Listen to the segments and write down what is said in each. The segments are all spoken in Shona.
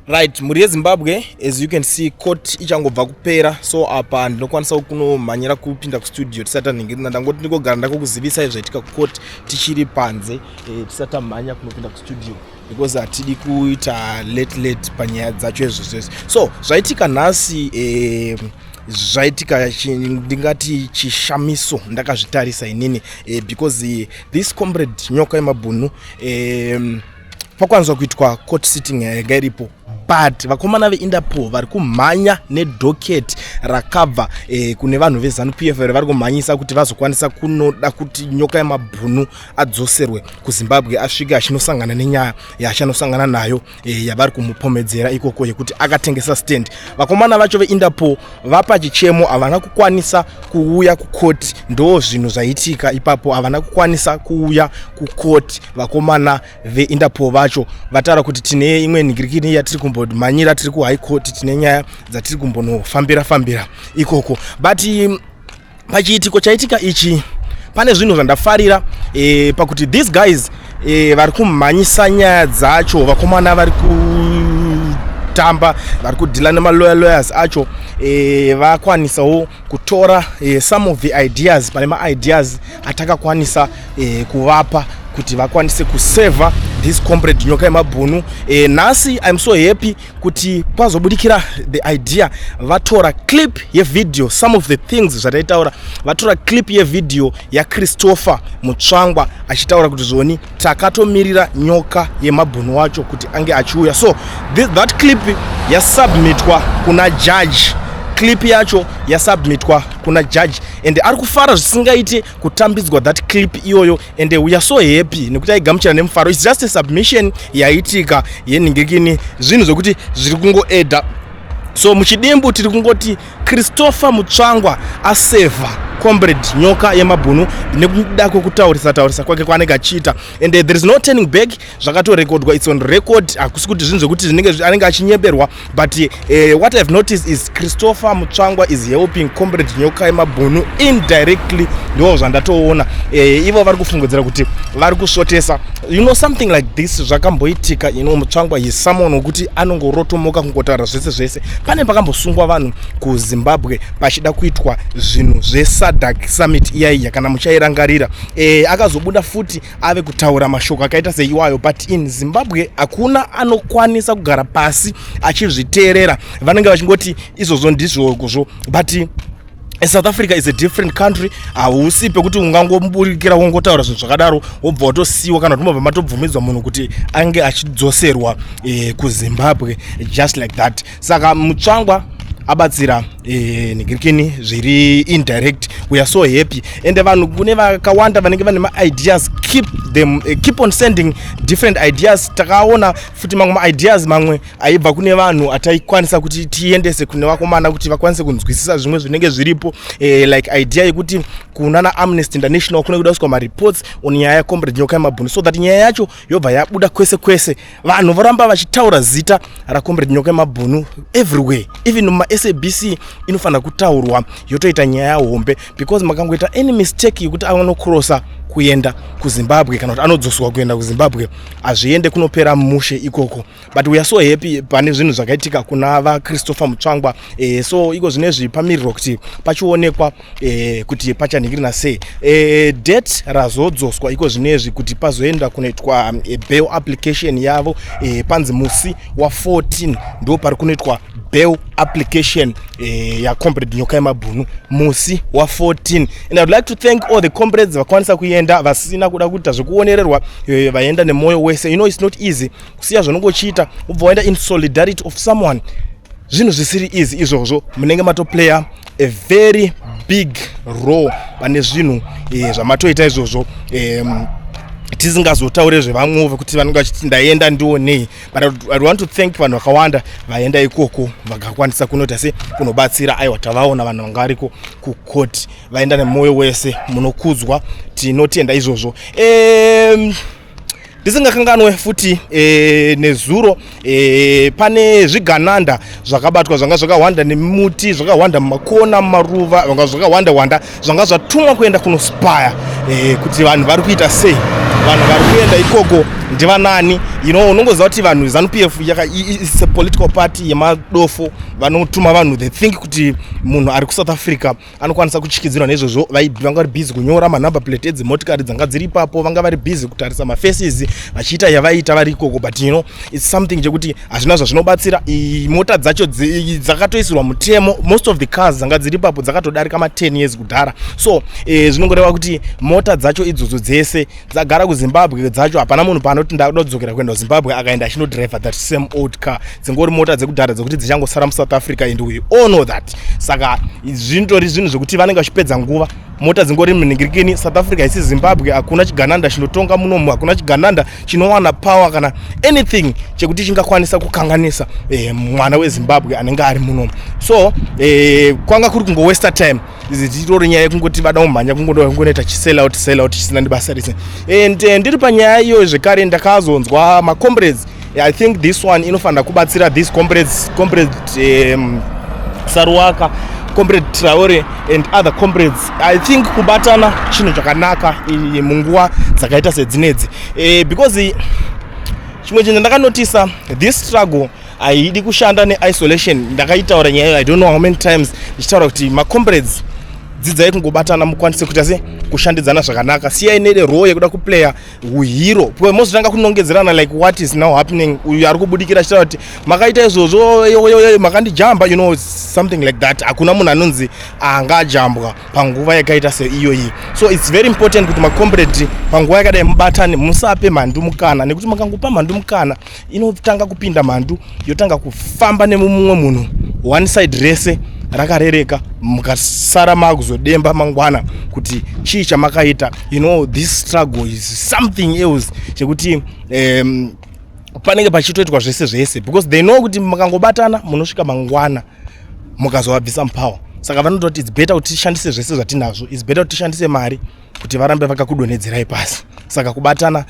Right, mhuri yeZimbabwe, as you can see, court ichangobva kupera. So apa ndinokwanisa kunomhanyira kupinda kustudio tisati tanhingirina. Ndangoti ndingogara ndakokuzivisai zvaitika kucourt tichiri panze, tisati tamhanya kunopinda kustudio, because hatidi kuita late late panyaya dzacho izvozvo. So zvaitika nhasi, zvaitika ndingati chishamiso ndakazvitarisa inini, because this comrade Nyoka Yemabhunu, pakwanisa kuitwa court sitting yanga iripo, but vakomana veInterpol vari kumhanya nedocket rakabva kune vanhu veZANU PF, vari kumhanyisa kuti vazokwanisa kunoda kuti Nyoka Yemabhunu adzoserwe kuZimbabwe, asvike achinosangana nenyaya yachanosangana nayo, yavari kumupomedzera ikoko yekuti akatengesa stand. Vakomana vacho veInterpol vapa chichemo, havana kukwanisa kuuya kukoti. Ndo zvinhu zvaitika ipapo, havana kukwanisa kuuya kukoti. Vakomana veInterpol vacho vataura kuti tine imwe nhingirikini yatiri kumbomhanyira, tiri kuHigh Court, tine nyaya dzatiri kumbonofambira fambira ikoko. But pachiitiko chaitika ichi pane zvinhu zvandafarira, pakuti these guys vari kumhanyisa nyaya dzacho, vakomana vari kutamba, vari kudeala nemalawyer lawyers acho, vakwanisawo kutora some of the ideas. Pane maideas atakakwanisa kuvapa kuti vakwanise kusevha this comrade Nyoka Yemabhunu. Nhasi I'm so happy kuti pazobudikira the idea, vatora clip yevideo, some of the things zvataitaura, vatora clip yevideo yaChristopher Mutsvangwa achitaura kuti zvoni takatomirira Nyoka Yemabhunu wacho kuti ange achiuya. So that clip yasubmitwa kuna judge, clip yacho yasubmitwa kuna judge, and ari kufara zvisingaite kutambidzwa that clip iyoyo, and we are so happy nekuti aigamuchira nemufaro. It's just a submission yaitika yenhingikini, zvinhu zvokuti zviri kungoedha. So muchidimbu tiri kungoti Christopher Mutsvangwa asevha comrade Nyoka Yemabhunu nekuda kwekutaurisa taurisa kwake kwaanenge achiita, and there is no turning back. Zvakatorekodwa, it's on record. Hakusi kuti zvinhu zvekuti zvinenge anenge achinyemberwa, but what I've noticed is Christopher Mutsvangwa is helping comrade Nyoka Yemabhunu indirectly. Ndo zvandatoona. Ivo vari kufungidzira kuti vari kusvotesa, something like this zvakamboitika. Mutsvangwa is someone wekuti anongorotomoka kungotaura zvese zvese. Pane pakambosungwa vanhu kuZimbabwe pachida kuitwa zvinhu zveSADC summit iyaiya, kana muchairangarira. Akazobuda futi ave kutaura mashoko akaita seiwayo, but in Zimbabwe hakuna anokwanisa kugara pasi achizviteerera, vanenge vachingoti izvozvo ndizvozvo. But South Africa is a different country. Hausi pekuti ungangoburikira wongotaura zvinhu zvakadaro wobva watosiyiwa, kana kuti mobva matobvumidzwa munhu kuti ange achidzoserwa kuZimbabwe just like that. Saka Mutsvangwa abatsira nigirikini zviri indirect. We are so happy, and vanhu kune vakawanda vanenge vane maideas, keep them, keep on sending different ideas. Takaona futi mamwe maideas mamwe aibva kune vanhu ataikwanisa kuti tiendese kune vakomana kuti vakwanise kunzwisisa zvimwe zvinenge zviripo, like idea yekuti kuna naAmnesty International kune kuda kuiswa mareports on nyaya yacomrade Nyoka Yemabhunu, so that nyaya yacho yobva yabuda kwese kwese, vanhu voramba vachitaura zita racomrade Nyoka Yemabhunu everywhere. Even mumaSABC inofanira kutaurwa, yotoita nyaya hombe, because makangoita any mistake yekuti anocrossa kuenda kuZimbabwe kana kuti anodzoswa kuenda kuZimbabwe, hazviende kunopera mushe ikoko. But we are so happy pane zvinhu zvakaitika kuna vaChristopher Mutsvangwa. So iko zvinezvi pamirirwa kuti pachionekwa kuti pachanhikirina sei. Date razodzoswa iko zvinezvi kuti pazoenda kunoitwa bail application yavo, panzi musi wa14 ndo pari kunoitwa bail application yacomrade Nyoka Yemabhunu, musi wa14. And I would like to thank all the comrades vakwanisa kuenda vasina kuda kuita zvekuonererwa, vaenda nemwoyo wese. It's not easy kusiya zvaunongochiita ubva waenda in solidarity of someone. Zvinhu zvisiri easy izvozvo. Munenge matoplaya a very big role pane zvinhu zvamatoita izvozvo. Tisingazotaure zvevamwewo vekuti vanenge vachiti ndaenda ndionei, but I want to thank vanhu vakawanda vaenda ikoko vakakwanisa kunoita se kunobatsira. Aiwa, tavaona vanhu vanga variko kukoti, vaenda nemwoyo wese. Munokudzwa, tinotenda izvozvo. Ndisingakanganwe futi nezuro pane zvigananda zvakabatwa zvanga zvakawanda nemuti, zvakawanda mumakona, mumaruva, zvanga zvakawanda wanda, zvanga zvatumwa kuenda kunospaya kuti vanhu vari kuita sei, vanhu vari kuenda ikoko ndivanani. Unongoziva kuti vanhu, ZANU PF is a political party yemadofo. Vanotuma vanhu, they think kuti munhu ari kuSouth Africa anokwanisa kutyikidzirwa neizvozvo. Vanga vari busy kunyora manumber plate edzimotikari dzanga dziri ipapo, vanga vari busy kutarisa mafaces vachiita yavaiita vari ikoko. But it's something chekuti hazvina zvazvinobatsira. Mota dzacho dzakatoisirwa mutemo. Most of the cars dzanga dziri ipapo dzakatodarika ma10 years kudhara. So zvinongoreva kuti mota dzacho idzodzo dzese dzagara kuZimbabwe dzacho. Hapana munhu paanoti ndakuda kudzokera kuenda kuZimbabwe akaenda achinodriva that same old car. Dzingori mota dzekudhara dzekuti dzichangosara muSouth Africa, and we all know that. Saka zvinotori zvinhu zvekuti vanenge vachipedza nguva. Mota dzingori munhingirikini. South Africa isi Zimbabwe. Hakuna chigananda chinotonga munomu, hakuna chigananda chinowana power kana anything chekuti chingakwanisa kukanganisa mwana weZimbabwe anenge ari munomu. So kwanga kuri kungowasta time. Titori nyaya yekungoti vada kumhanya, kungonoita chisell out, sell out chisina nebasa rese. And ndiri panyaya iyoyo zvekare, ndakazonzwa macomrades. I think this one inofanira kubatsira these comrades, Comrade Saruwaka, Comrade Traore and other comrades. I think kubatana chinhu chakanaka munguva dzakaita sedzinedzi, because chimwe chinhu ndakanotisa, this struggle haidi kushanda neisolation. Ndakaitaura nyaya, I don't know how many times, ndichitaura kuti macomrades, dzidzai kungobatana, mukwanise kuita se kushandidzana zvakanaka. Siyai nerole yekuda kuplaya uhero, mozotanga kunongedzerana like what is now happening. Uyu ari kubudikira achitaura kuti makaita izvozvo, makandijamba, something like that. Hakuna munhu anonzi angajambwa panguva yakaita seiyoyi. So it's very important kuti macomrade panguva yakadai mubatane, musape mhandu mukana, nekuti makangopa mhandu mukana, inotanga kupinda mhandu, yotanga kufamba nemumwe munhu one side rese rakarereka, mukasara makuzodemba mangwana kuti chii chamakaita. This struggle is something else chekuti panenge pachitoitwa zvese zvese, because they know kuti makangobatana munosvika mangwana mukazovabvisa mupower. Saka vanototi it's better kuti tishandise zvese zvatinazvo, it's better kuti tishandise mari kuti varambe vakakudonhedzerai pasi. Saka kubatana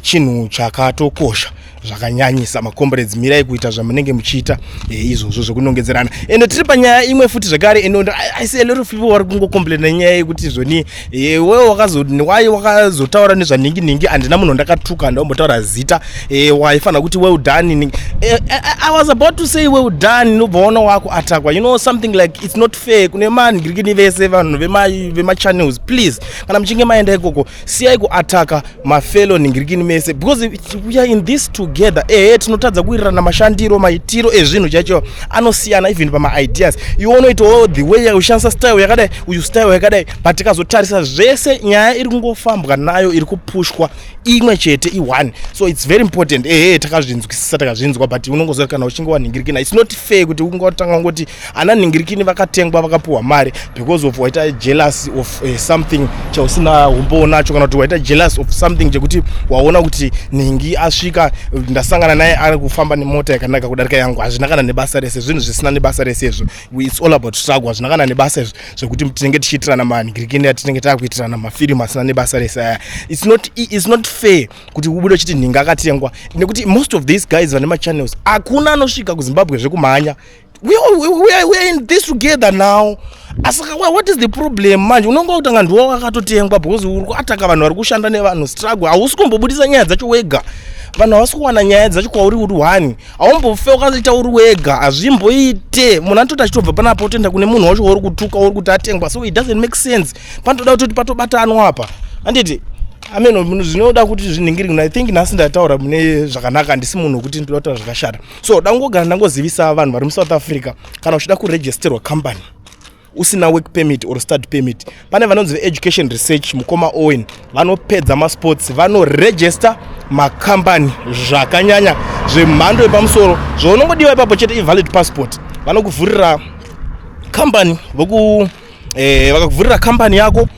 chinhu chakatokosha zvakanyanyisa. Macomrades, mirai kuita zvamunenge muchiita izvozvo zvekunongedzerana. Ende tiri panyaya imwe futi zvekare, and I see a lot of people vari kungocomplaina nyaya yekuti zvoni wewe wai wakazotaura nezvanhingi nhingi. Handina munhu ndakatuka, ndaumbotaura zita. Waifanira kuti well done. I was about to say well done, nobva waona wakuatakwa, something like it's not fair kune manhingirikini vese, vanhu vemachannels. Please, kana muchinge maenda ikoko, siyai kuataka mafellow nhingirikini mese, because we are in this together. Ehe, tinotadza kuwirirana mashandiro, maitiro ezvinhu chaicho anosiyana, even pamaideas. Iwe unoitawo the way ushandisa style yakadai, uyu style yakadai, but tikazotarisa zvese, nyaya iri kungofambwa nayo, iri kupushwa imwe chete, i1. So it's very important. Ehe, takazvinzwisisa, takazvinzwa, but unongoziva kana uchinge wanhingirikina, it's not fair kuti ungotanga ngoti ana nhingirikini vakatengwa, vakapiwa mari, because of waita jealous of something chausina umbowo nacho, kana kuti waita jealous of something chekuti waona kuti nhingi asvika, ndasangana naye ari kufamba nemota yakanaka kudarika yangu. Hazvina kana nebasa rese, zvinhu zvisina nebasa rese izvo. It's all about struggle. Hazvina kana nebasa izvo zvekuti tinenge tichiitirana manhingirikini atinenge taakuitirana mafirimu asina nebasa rese aya. It's not fair kuti ubude uchiti nhingi akatengwa, nekuti most of these guys vane machannels, hakuna anosvika kuZimbabwe zvekumhanya. We are in this together now. Asaka what is the problem manje? Unonga kutanga ndiwo wakatotengwa, because uri kuataka vanhu vari kushanda nevanhu struggle. Hausi kumbobudisa nyaya dzacho wega, vanhu havasi kuwana nyaya dzacho kwauri uri one. Haumbofe wakaita uri wega, hazvimboite. Munhu anototi achitobva panapa otoenda kune munhu wacho wauri kutuka, uri kuti atengwa. So it doesn't make sense. Panotoda kutoti patobatanwa apa, handiti? Amen. Zvinoda kuti zvinhingirikini. I think nhasi ndataura mune zvakanaka, handisi munhu wekuti ndoda kutaura zvakashata. So dangogara ndangozivisa vanhu vari muSouth Africa, kana uchida kuregisterwa company usina work permit or study permit, pane vanonzi veEducation Research, mukoma Owen, vanopedza masports, vanoregister makambani zvakanyanya zvemhando yepamusoro. Zvaunongodiwa ipapo chete ivalid passport. Vanokuvhurira kambani, vakakuvhurira kambani yako.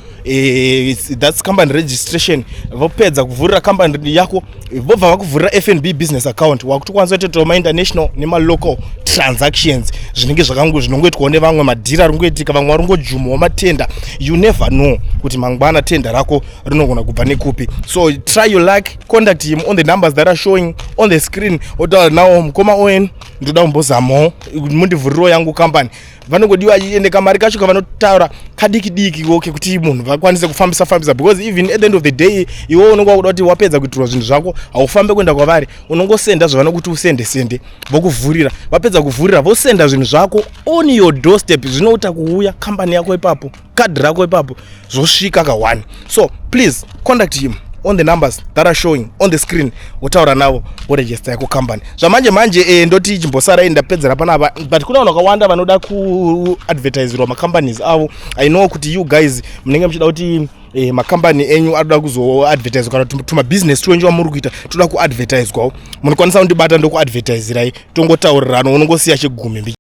That's company registration. Vopedza kuvhurira company yako, vobva vakuvhurira FNB business account. Wakutokwanisa kutoitawo mainternational nemalocal transactions, zvinenge zvakango zvinongoitwawo nevamwe, madhiri ari kungoitika, vamwe vari kungojumawo matenda. You never know kuti mangwana tenda rako rinogona kubva nekupi. So try your luck, contact him on the numbers that are showing on the screen. Otaura nawo, "Mukoma Owen, ndoda kumbozamawo, mundivhuriro yangu company." Vanongodiwa ende kamari kacho kavanotaura kadiki diki kekuti munhu vakwanise kufambisa fambisa, because even at the end of the day iwe unonge wakuda kuti wapedza kuitirwa zvinhu zvako, haufambe kuenda kwavari. Unongosenda zvavanokuti usende sende, vokuvhurira. Vapedza kuvhurira, vosenda zvinhu zvako on your doorstep. Zvinoita kuuya kambani yako ipapo, kadhi rako ipapo, zvosvika ka1. So please contact him on the numbers that are showing on the screen, wotaura navo, woregister yako company zvamanje manje. Ndoti chimbosarai, ndapedzera panapa, but kuna vanhu vakawanda vanoda kuadvertiserwa macompanies avo. I know kuti you guys munenge muchida kuti makambani enyu anoda kuzoadvertiswa, kana tumabusiness twenyu wamuri kuita toda kuadvertiswawo. Munokwanisa kundibata, ndokuadvertisirai, tongotaurirana, unongosiya chegumi.